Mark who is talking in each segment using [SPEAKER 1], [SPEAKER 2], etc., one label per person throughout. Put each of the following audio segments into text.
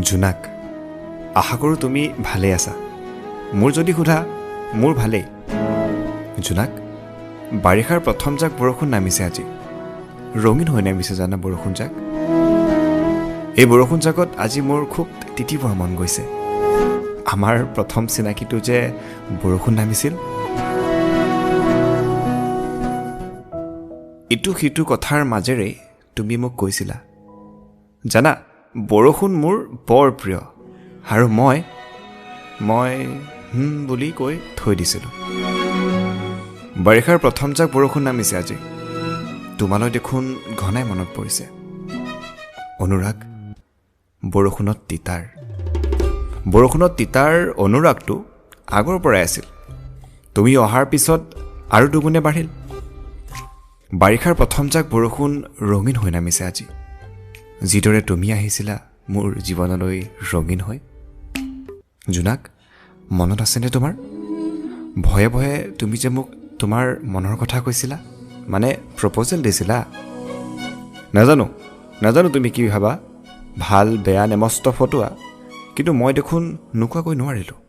[SPEAKER 1] জোনাক, আশা কৰোঁ তুমি ভালেই আছা। মোৰ যদি সোধা, মোৰ ভালেই। জোনাক, বাৰিষাৰ প্ৰথমজাক বৰষুণ নামিছে আজি। ৰঙীন হৈ নামিছে জানা বৰষুণজাক। এই বৰষুণজাকত আজি মোৰ খুব তিতিবৰ মন গৈছে। আমাৰ প্ৰথম চিনাকিটো যে বৰষুণ নামিছিল। ইটো সিটো কথাৰ মাজেৰে তুমি মোক কৈছিলা, জানা বৰষুণ মোৰ বৰ প্ৰিয়, আৰু মই মই বুলি কৈ থৈ দিছিলোঁ। বাৰিষাৰ প্ৰথমজাক বৰষুণ নামিছে আজি। তোমালৈ দেখোন ঘনাই মনত পৰিছে। অনুৰাগ বৰষুণত তিতাৰ, বৰষুণত তিতাৰ অনুৰাগটো আগৰ পৰাই আছিল। তুমি অহাৰ পিছত আৰু দুগুণে বাঢ়িল। বাৰিষাৰ প্ৰথমজাক বৰষুণ ৰঙীন হৈ নামিছে আজি, যিদৰে তুমি আহিছিলা মোৰ জীৱনলৈ ৰঙীন হৈ। জোনাক, মনত আছেনে তোমাৰ? ভয়ে ভয়ে তুমি যে মোক তোমাৰ মনৰ কথা কৈছিলা, মানে প্ৰপ'জেল দিছিলা। নাজানো নাজানো তুমি কি ভাবা, ভাল বেয়া নেমস্ত ফটোৱা, কিন্তু মই দেখোন নোকোৱাকৈ নোৱাৰিলোঁ।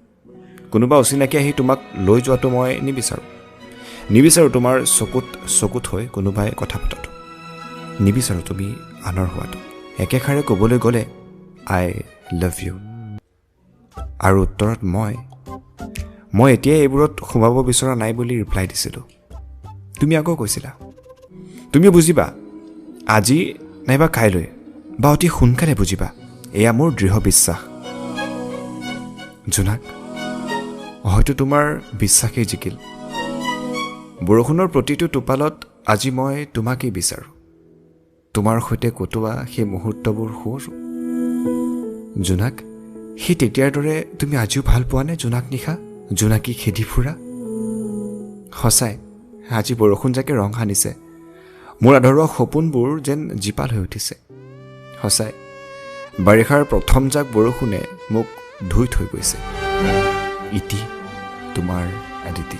[SPEAKER 1] কোনোবা অচিনাকি আহি তোমাক লৈ যোৱাটো মই নিবিচাৰোঁ। নিবিচাৰোঁ তোমাৰ চকুত চকুত হৈ কোনোবাই কথা পতাটো। নিবিচাৰোঁ তুমি আনৰ হোৱাটো। একেষাৰে ক'বলৈ গ'লে আই লাভ you. আৰু উত্তৰত মই মই এতিয়াই এইবোৰত সোমাব বিচৰা নাই বুলি ৰিপ্লাই দিছিলোঁ। তুমি আকৌ কৈছিলা, তুমি বুজিবা আজি নাইবা কাইলৈ বা অতি সোনকালে বুজিবা, এয়া মোৰ দৃঢ় বিশ্বাস। জোনাক, হয়তো তোমাৰ বিশ্বাসেই জিকিল। বৰষুণৰ প্ৰতিটো টোপালত আজি মই তোমাকেই বিচাৰোঁ। তোমাৰ সৈতে কটোৱা সেই মুহূৰ্তবোৰ সোঁৱৰোঁ। জোনাক, সেই তেতিয়াৰ দৰে তুমি আজিও ভাল পোৱানে জোনাক নিশা জোনাকী খেদি ফুৰা? সঁচাই আজি বৰষুণজাকে ৰং সানিছে। মোৰ আধৰুৱা সপোনবোৰ যেন জীপাল হৈ উঠিছে। সঁচাই বাৰিষাৰ প্ৰথমজাক বৰষুণে মোক ধুই থৈ গৈছে। ইতি তোমাৰ আদিতি।